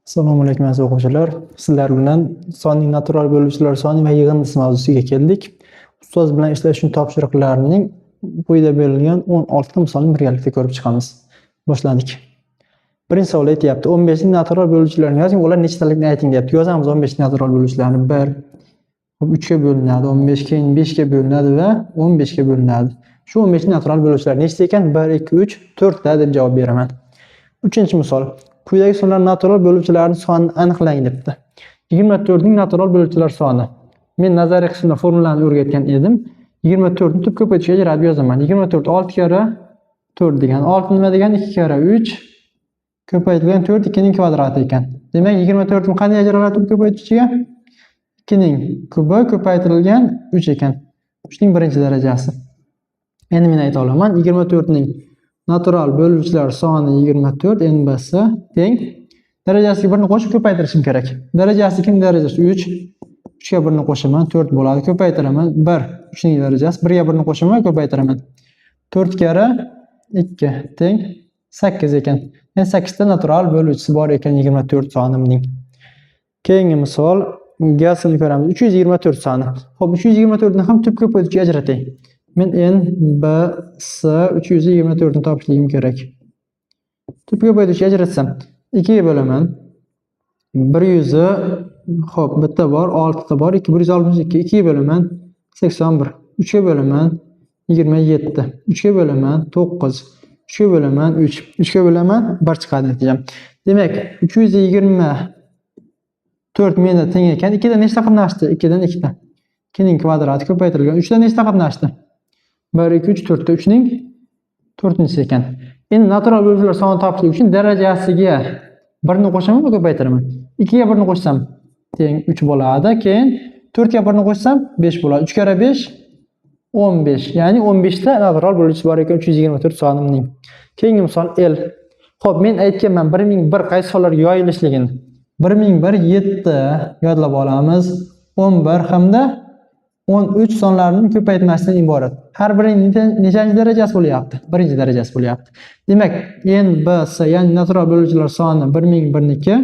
Assalomu alaykum aziz o'quvchilar. Sizlar bilan sonning natural bo'luvchilar soni va yig'indisi mavzusiga keldik. Ustoz bilan ishlash uchun topshiriqlarning quyida berilgan 16 ta misolni birgalikda ko'rib chiqamiz. Boshladik. Birinchi savol aytyapti: 15 ning natural bo'luvchilarini yozing, ular nechtaligini ayting deyapti. Yozamiz 15 ning natural bo'luvchilarini. 1 hop 3 ga bo'linadi, 15 keyin 5 ga bo'linadi va 15 ga bo'linadi. Shu 15 ning natural bo'luvchilari nechta ekan? 1 2 3 4 ta deb javob beraman. Uchinchi misol. Quyidagi sonlar natural bo'luvchilarining sonini aniqlang debdi. 24 ning natural bo'luvchilar soni. Men nazariy qismda formulani o'rgatgan edim. 24 ni tub ko'paytirishga ajratib yozaman. 24 6 karra 4 degan. 6 nima degan? 2 karra 3 ko'paytirilgan 4 2 ning kvadrati ekan. Demak, 24 ni qanday ajraladi tub ko'paytirishga? 2 ning kubi ko'paytirilgan 3 ekan. 3 ning birinchi darajasi. Endi men ayta olaman, 24 ning natural bo'luvchilar soni 24 nbs teng darajasiga 1 ni qo'shib ko'paytirishim kerak. Darajasi kim darajasi 3. 3 ga 1 ni qo'shaman, 4 bo'ladi. Ko'paytiraman. 1 3 ning darajasi 1 ga 1 ni qo'shaman, ko'paytiraman. 4 karra 2 teng 8 ekan. Ya'ni 8 ta natural bo'luvchisi bor ekan 24 sonimning. Keyingi misol gasini ko'ramiz. 324 soni. Xo'p, 324 ni ham tub ko'paytiruvchiga ajratay. Men N, B, S 324 ni topishligim kerak. Tub ko'paytiruvchiga ajratsam 2 ga bo'laman. 100, xo'p, bitta bor, 6 ta bor, 2 162, 2 ga bo'laman 81, 3 ga bo'laman 27, 3 ga bo'laman 9, 3 ga bo'laman 3, 3 ga bo'laman 1 chiqadi natijam. Demak, 324 menda teng ekan. 2 dan nechta qatnashdi? 2 dan 2 ta. 2 ning kvadrati ko'paytirilgan 3 dan nechta qatnashdi? 1 2 3 4 ta, 3 ning to'rtinchisi ekan. Endi natural bo'luvchilar sonini topishlik uchun darajasiga 1 ni qo'shaman va ko'paytiraman. 2 ga 1 ni qo'shsam teng 3 bo'ladi. Keyin 4 ga 1 ni qo'shsam 5 bo'ladi. 3 karra 5 15. Ya'ni 15 ta natural bo'luvchisi bor ekan 324 sonimning. Keyingi misol L. Xo'p, men aytganman 1001 qaysi sonlarga yoyilishligini. 1001 7 yodlab olamiz. 11 hamda 13 sonlarining ko'paytmasidan iborat. Har birining nechanchi darajasi bo'lyapti? Birinchi darajasi bo'lyapti. Demak, N, B, S, ya'ni natural bo'luvchilar soni 1001 niki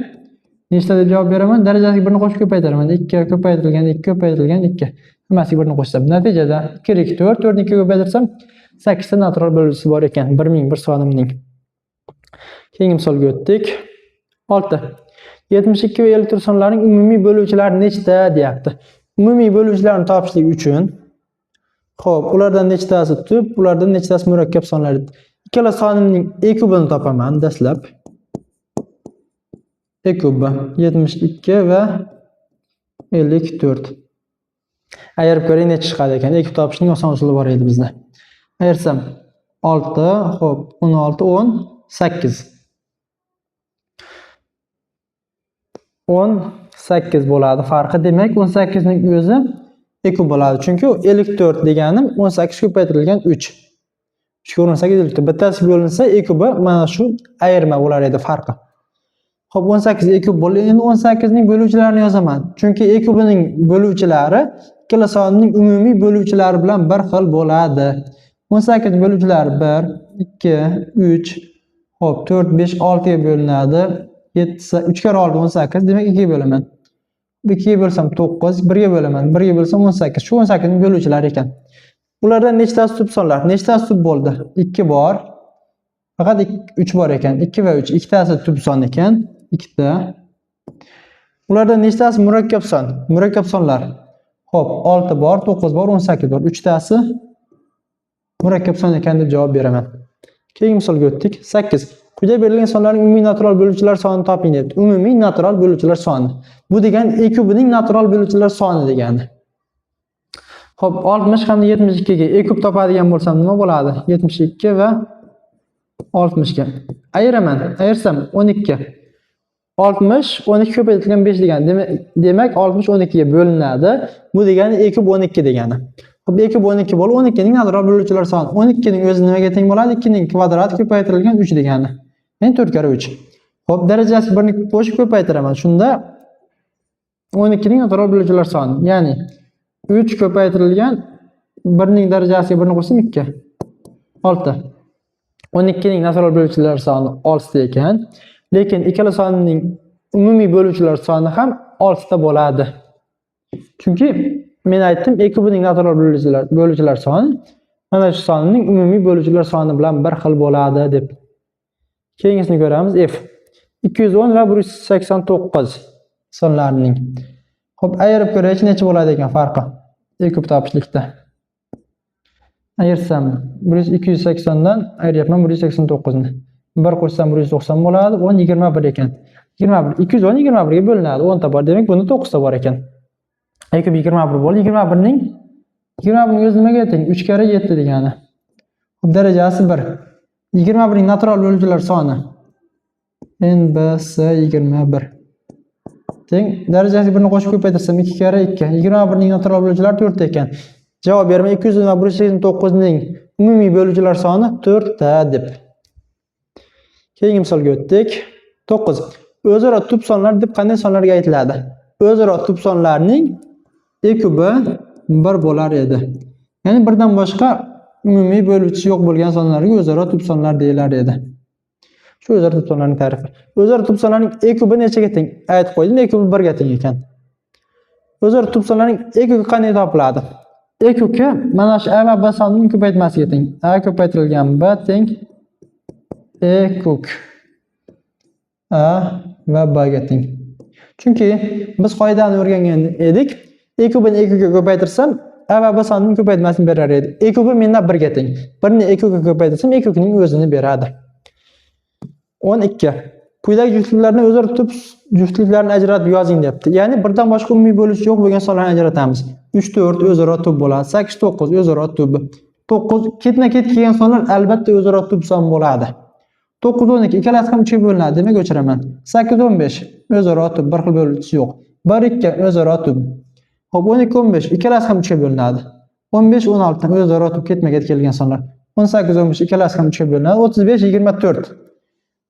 nechta deb javob beraman? Darajasiga 1 ni qo'shib ko'paytiraman. 2 ko'paytirilgan 2 ko'paytirilgan 2. Hammasiga 1 ni qo'shsam, natijada 2 2 4, 4 ni 2 ko'paytirsam 8 ta natural bo'luvchisi bor ekan 1001 sonimning. Keyingi misolga o'tdik. 6. 72 va 54 sonlarining umumiy bo'luvchilari nechta deyapti. Umumiy bo'luvchilarni topishlik uchun, xo'p, ulardan nechtasi tub, ulardan nechtasi murakkab sonlar. Ikkala sonimning e kubini topaman dastlab. E kubi 72 va 54. Ayirib ko'ring necha chiqadi ekan. E kub topishning oson usuli bor edi bizda. Ayirsam 6, xo'p, 16, 18. 18 bo'ladi farqi. Demak, 18 ning o'zi e kub bo'ladi. Chunki 54 deganim 18 ko'paytirilgan 3. 3 ga 18 54. Bittasi bo'linsa e kubi mana shu ayirma bo'lar edi farqi. Xo'p, 18 e kub bo'ldi. Endi 18 ning bo'luvchilarini yozaman. Chunki e kubining bo'luvchilari ikkala sonning umumiy bo'luvchilari bilan bir xil bo'ladi. 18 bo'luvchilari 1, 2, 3, xo'p, 4, 5, 6 ga bo'linadi. 7, 3 karra 6 18, demak 2 ga bo'laman. 2 ga bo'lsam 9, 1 ga bo'laman. 1 ga bo'lsam 18. Shu 18 ning bo'luvchilari ekan. Ulardan nechtasi tub sonlar? Nechtasi tub bo'ldi? 2 bor. Faqat 3 bor ekan. 2 va 3 ikkitasi tub son ekan. Ikkita. Ulardan nechtasi murakkab son? Murakkab sonlar. Xo'p, 6 bor, 9 bor, 18 bor. Uchtasi murakkab son ekan deb javob beraman. Keyingi misolga o'tdik. 8. Quyida berilgan sonlarning umumiy natural bo'luvchilar sonini toping deyapti. Umumiy natural bo'luvchilar soni. Bu degani e kubining natural bo'luvchilar soni degani. Xo'p, 60 hamda 72 ga e kub topadigan bo'lsam nima bo'ladi? 72 va 60 ga. Ayiraman. Ayirsam 12. 60 12 ko'paytirilgan 5 degani. Demak 60 12 ga bo'linadi. Bu degani e kub 12 degani. Xo'p, e kub 12 bo'lib 12 ning natural bo'luvchilar soni. 12 ning o'zi nimaga teng bo'ladi? 2 ning kvadrati ko'paytirilgan 3 degani. Ya'ni 4 karra 3. Xo'p, darajasi 1 ni qo'shib ko'paytiraman. Shunda 12 ning natural bo'luvchilar soni, ya'ni 3 ko'paytirilgan 1 ning darajasiga 1 ni qo'shsam 2. 6. 12 ning natural bo'luvchilar soni 6 ekan. Lekin ikkala sonning Umumiy bo'luvchilar soni ham 6 ta bo'ladi. Chunki men aytdim, E kubining natural bo'luvchilar soni mana shu sonning umumiy bo'luvchilar soni bilan bir xil bo'ladi deb. Keyingisini ko'ramiz. F 210 va 189 sonlarining. Xo'p, ayirib ko'raylik, necha bo'ladi ekan farqi? E kub topishlikda. Ayirsam 280 dan ayiryapman 189 ni. 1 qo'shsam 190 bo'ladi, 10 21 ekan. 21 210 21 ga bo'linadi. 10 ta bor. Demak, bunda 9 ta bor ekan. E kub 21 bo'ldi. 21 ning o'zi nimaga teng? 3 karra 7 degani. Xo'p, darajasi 1. 21 ning natural bo'luvchilar soni NBS 21. Teng darajasi 1 ni qo'shib ko'paytirsam 2 karra 2. 21 ning natural bo'luvchilari 4 ta ekan. Javob berma 210 va 189 ning umumiy bo'luvchilar soni 4 ta deb. Keyingi misolga o'tdik. 9. O'zaro tub sonlar deb qanday sonlarga aytiladi? O'zaro tub sonlarning E kubi 1 bo'lar edi. Ya'ni birdan boshqa umumiy bo'luvchisi yo'q bo'lgan sonlarga o'zaro tub sonlar deyilar edi. Shu o'zaro tub sonlarning ta'rifi. O'zaro tub sonlarning E kubi nechaga teng? Aytib qo'ydim, E kubi 1 ga teng ekan. O'zaro tub sonlarning E kubi qanday topiladi? E kubi mana shu A va B sonining ko'paytmasiga teng. A ko'paytirilgan B teng E kub A va B ga teng. Chunki biz qoidani o'rgangan edik. E kubini E kubga ko'paytirsam A va B sonining ko'paytmasini berar edi. E kubi menda 1 ga teng. 1 ni E kubga ko'paytirsam E kubning o'zini beradi. 12. Quyidagi juftliklarni o'zaro tub juftliklarni ajratib yozing deyapti. Ya'ni birdan boshqa umumiy bo'luvchi yo'q bo'lgan sonlarni ajratamiz. 3 4 o'zaro tub bo'ladi. 8 9 o'zaro tub. 9 ketma-ket kelgan sonlar albatta o'zaro tub son bo'ladi. 9 12 ikkalasi ham 3 ga bo'linadi, demak o'chiraman. 8 15 o'zaro tub, bir xil bo'luvchisi yo'q. 1 2 o'zaro tub. Xo'p, 12 15 ikkalasi ham 3 ga bo'linadi. 15 16 o'zaro tub ketma-ket kelgan sonlar. 18 15 ikkalasi ham 3 ga bo'linadi. 35 24.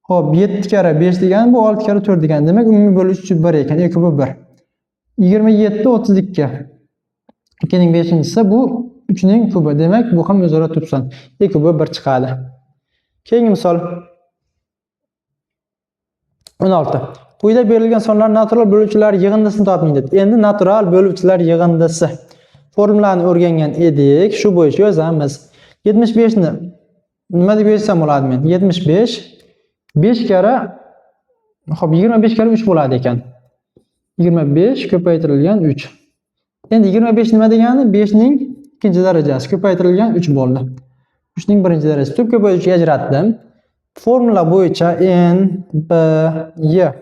Xo'p, 7 karra 5 degani bu 6 karra 4 degani. Demak, umumiy bo'luvchi 1 ekan, E kubi 1. 27 32. 2 ning 5-inchisi bu 3 ning kubi. Demak, bu ham o'zaro tub son. E kubi 1 chiqadi. Keyingi misol 16. Quyida berilgan sonlar natural bo'luvchilar yig'indisini toping dedi. Endi natural bo'luvchilar yig'indisi formulani o'rgangan edik. Shu bo'yicha yozamiz. 75 ni nima deb yozsam bo'ladi men? 75 5 karra, xo'p, 25 karra 3 bo'ladi ekan. 25 ko'paytirilgan 3. Endi 25 nima degani? 5 ning ikkinchi darajasi ko'paytirilgan 3 bo'ldi. 3 ning birinchi darajasi. Tub ko'paytiruvchiga ajratdim. Formula bo'yicha N B Y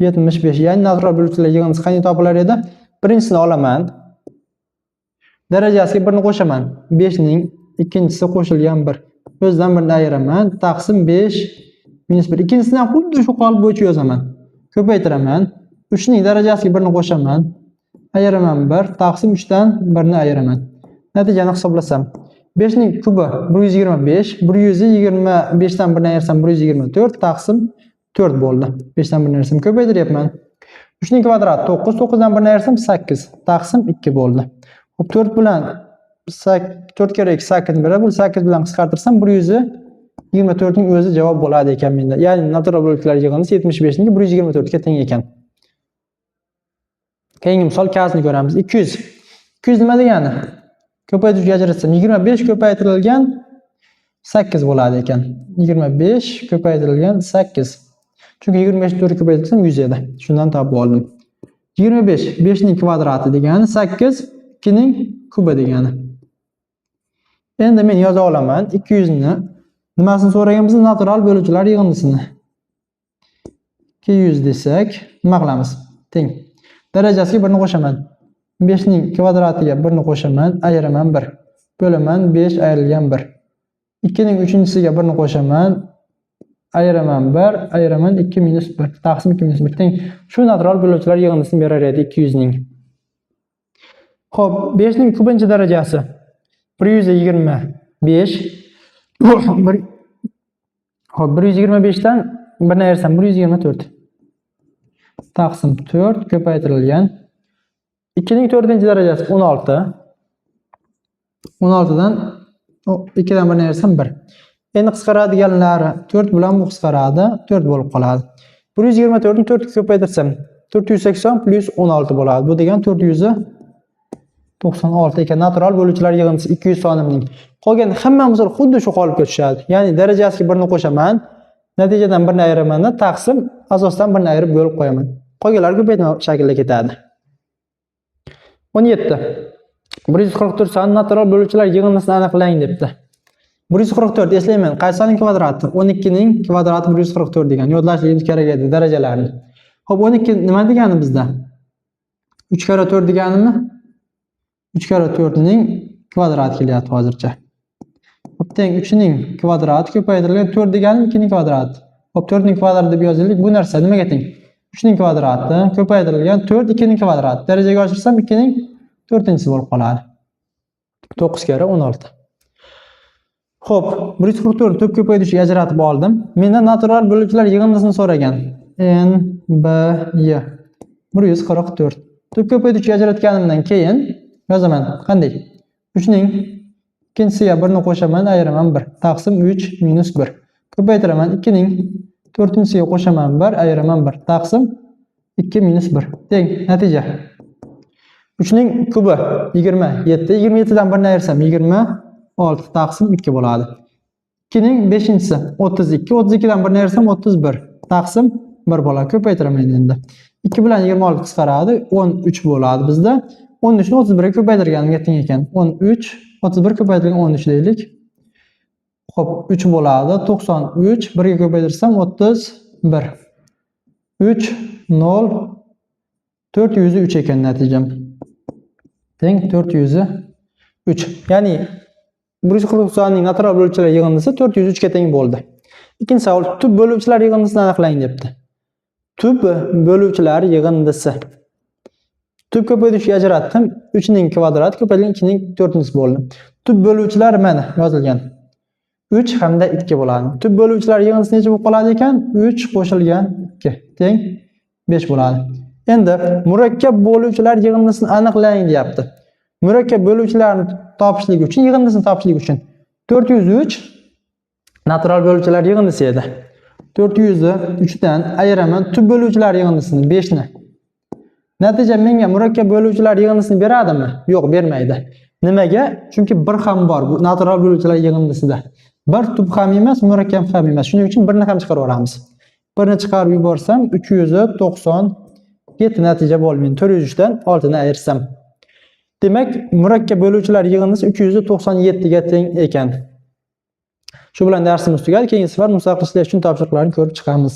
75, ya'ni natural bo'luvchilar yig'indisi qanday topilar edi? Birinchisini olaman. Darajasiga 1 ni qo'shaman. 5 ning ikkinchisi qo'shilgan 1. O'zidan 1 ni ayiraman. Taqsim 5 minus 1. Ikkinchisini ham xuddi shu qolip bo'yicha yozaman. Ko'paytiraman. 3 ning darajasiga 1 ni qo'shaman. Ayiraman 1, taqsim 3 dan 1 ni ayiraman. Natijani hisoblasam 5 ning kubi 125, 125 dan 1 ni ayirsam 124 taqsim 4 bo'ldi. 5 dan 1 ni ayirsam ko'paytiryapman. 3 ning kvadrati 9, 9 dan 1 ni ayirsam 8 taqsim 2 bo'ldi. Xo'p, 4 bilan 4 karra 2 8 beradi. Bu 8 bilan qisqartirsam 124 ning o'zi javob bo'ladi ekan menda. Ya'ni natural bo'luvchilar yig'indisi 75 ning 124 ga teng ekan. Keyingi misol kasni ko'ramiz. 200. 200 nima degani? Ko'paytiruvchiga ajratsam 25 ko'paytirilgan 8 bo'ladi ekan. 25 ko'paytirilgan 8. Chunki 25 4 ko'paytirsam 100 edi. Shundan topib oldim. 25 5 ning kvadrati degani 8 2 ning kubi degani. Endi men yoza olaman 200 ni nimasini so'ragan bizda? Natural bo'luvchilar yig'indisini. 200 desak, nima qilamiz? Teng. Darajasiga 1 ni qo'shaman. 5 ning kvadratiga 1 ni qo'shaman, ayiraman 1. Bo'laman 5 ayrilgan 1. 2 ning uchinchisiga 1 ni qo'shaman, ayiraman 1, ayiraman 2 minus 1, taqsim 2 minus 1 teng. Shu natural bo'luvchilar yig'indisini berar edi 200 ning. Xo'p, 5 ning kubinchi darajasi 125. Bir Xo'p, 125 dan 1 ni ayirsam 124. Taqsim 4 ko'paytirilgan 2 ning 4-darajasi 16. 16 dan 2 dan 1 ni ayirsam 1. Endi qisqaradiganlari 4 bilan bu qisqaradi, 4 bo'lib qoladi. 124 ni 4 ga ko'paytirsam 480 plus 16 bo'ladi. Bu degan 496 ekan. Natural bo'luvchilar yig'indisi 200 sonimning. Qolgan hamma misol xuddi shu qolipga tushadi. Ya'ni darajasiga 1 ni qo'shaman, natijadan 1 ni ayiraman, taqsim asosdan 1 ni ayirib bo'lib qo'yaman. Qolganlar ko'paytma shaklida ketadi. 17. 144 soni natural bo'luvchilar yig'indisini aniqlang debdi. 144 eslayman. Qaysi sonning kvadrati? 12 ning kvadrati 144 degan. Yodlashligimiz kerak edi darajalarni. Xo'p, 12 nima degani bizda? 3 karra 4 deganimi? 3 karra 4 ning kvadrati kelyapti hozircha. Xo'p, teng 3 ning kvadrati ko'paytirilgan 4 degani 2 ning kvadrati. Xo'p, 4 ning kvadrati deb yozaylik. Bu narsa nimaga teng? 3 ning kvadrati ko'paytirilgan 4 2 ning kvadrati. Darajaga oshirsam 2 ning 4-inchisi bo'lib qoladi. 9 karra 16. Xo'p, 144 to'p ko'paytirishga ajratib oldim. Mendan natural bo'luvchilar yig'indisini so'ragan. N B Y 144. To'p ko'paytirishga ajratganimdan keyin yozaman. Qanday? 3 ning ikkinchisiga 1 ni qo'shaman, ayiraman 1. Taqsim 3 minus 1. Ko'paytiraman 2 ning to'rtinchisiga qo'shaman 1, ayiraman 1. Taqsim 2 minus 1. Teng natija. 3 ning kubi 27. 27 dan 1 ni ayirsam 26 taqsim 2 bo'ladi. 2 ning 5-inchisi 32. 32 dan 1 ni ayirsam 31 taqsim 1 bo'ladi. Ko'paytiraman endi. 2 bilan 26 qisqaradi, 13 bo'ladi bizda. 13 ni 31 ga ko'paytirganimga teng ekan. 13 31 ko'paytirilgan 13 deylik. Xo'p, 3 bo'ladi. 93 1 ga ko'paytirsam 31. 3 0 403 ekan natijam. Teng 403. Ya'ni 144 sonining natural bo'luvchilar yig'indisi 403 ga teng bo'ldi. Ikkinchi savol, tub bo'luvchilar yig'indisini aniqlang debdi. Tub bo'luvchilar yig'indisi. Tub ko'paytirishga ajratdim. 3 ning kvadrati ko'paytirilgan 2 ning 4-inchisi bo'ldi. Tub bo'luvchilar mana yozilgan. 3 hamda 2 bo'ladi. Tub bo'luvchilar yig'indisi necha bo'lib qoladi ekan? 3 qo'shilgan 2 teng 5 bo'ladi. Endi murakkab bo'luvchilar yig'indisini aniqlang deyapti. Murakkab bo'luvchilarni topishlik uchun, yig'indisini topishlik uchun 403 natural bo'luvchilar yig'indisi edi. 403 dan ayiraman tub bo'luvchilar yig'indisini 5 ni. Natija menga murakkab bo'luvchilar yig'indisini beradimi? Yo'q, bermaydi. Nimaga? Chunki 1 ham bor bu natural bo'luvchilar yig'indisida. 1 tub ham emas, murakkab ham emas. Shuning uchun 1 ni ham chiqarib yuboramiz. 1 ni chiqarib yuborsam 397 natija bo'lmaydi. 403 dan 6 ni ayirsam. Demak, murakkab bo'luvchilar yig'indisi 397 ga teng ekan. Shu bilan darsimiz tugadi. Keyingi safar mustaqil ishlash uchun topshiriqlarni ko'rib chiqamiz.